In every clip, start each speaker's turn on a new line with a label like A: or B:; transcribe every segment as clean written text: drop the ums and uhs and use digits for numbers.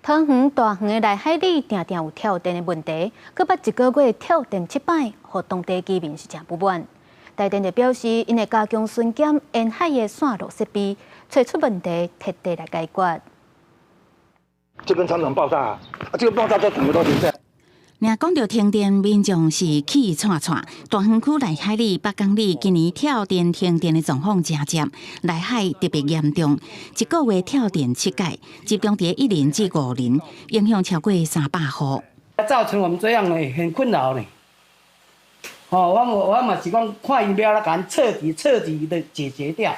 A: 桃園大園的內海里定定有跳電的問題，閣捌一個月跳電七擺，予當地居民是誠不滿。台電就表示，𪜶會加強巡檢沿海的線路設備，揣出問題，徹底來解決。
B: 這邊常常爆炸啊！這個爆炸都整個都停電。
C: 若講著停電，民眾是氣掣掣。大園區內海里、北港里今年跳電停電的狀況誠濟，內海特別嚴重，一個月跳電七擺，集中佇一林至五林，影響超過300戶。
D: 造成我們這樣呢，很困擾呢。哦，我嘛是講，看伊欲按怎共徹底徹底的解決掉。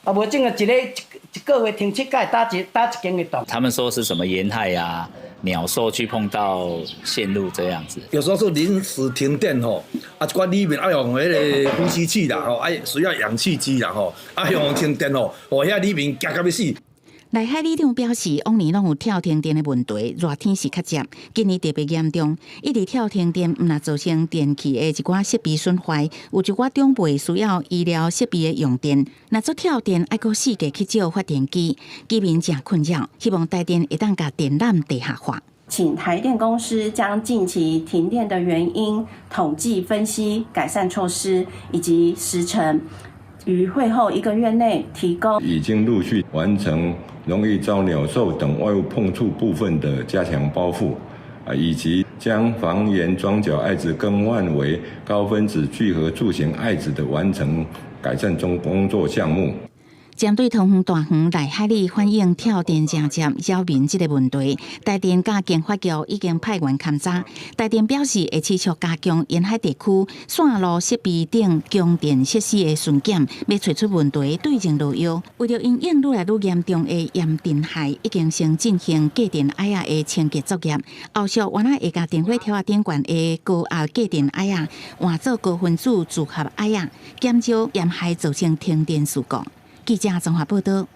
D: 啊，無這個一個月停七擺，打一間會斷。
E: 他們說是什麼鹽害啊？鳥獸去碰到線路這樣子。
F: 有時候是臨時停電吼，啊，一寡裡面愛用彼个呼吸器啦吼，愛需要氧氣機啦吼，啊用停電吼，哦遐裡面驚甲欲死。
C: 內海里長表示，往年攏有跳停電的問題，熱天是較濟，今年特別嚴重，一直跳停電，毋但造成電器的一寡設備損壞，有一寡長輩需要醫療設備的用電，若做跳電，愛閣四界去借發電機，居民誠困擾，希望台電會當共電纜地下化。
G: 請台電公司將近期停電的原因統計分析、改善措施以及時程，於會後一個月內提供。
H: 已經陸續完成容易遭鳥獸等外物碰觸部分的加強包覆，啊，以及將防鹽裝腳礙子更換為高分子聚合鑄型礙子的完成改善中工作項目。
C: 針對桃園大園內海里反映跳電誠濟擾民這個問題，台電佮經發局已經派員勘查。台電表示會持續加強沿海地區線路設備等供電設施的巡檢，欲揣出問題對症落藥。為著因應愈來愈嚴重的鹽塵害，已經先進行過電礙仔的清潔作業。後續原來會共電火柱仔頂懸的高壓過電礙仔換做高分子聚合礙仔，減少鹽害造成停電事故。記者綜合報導。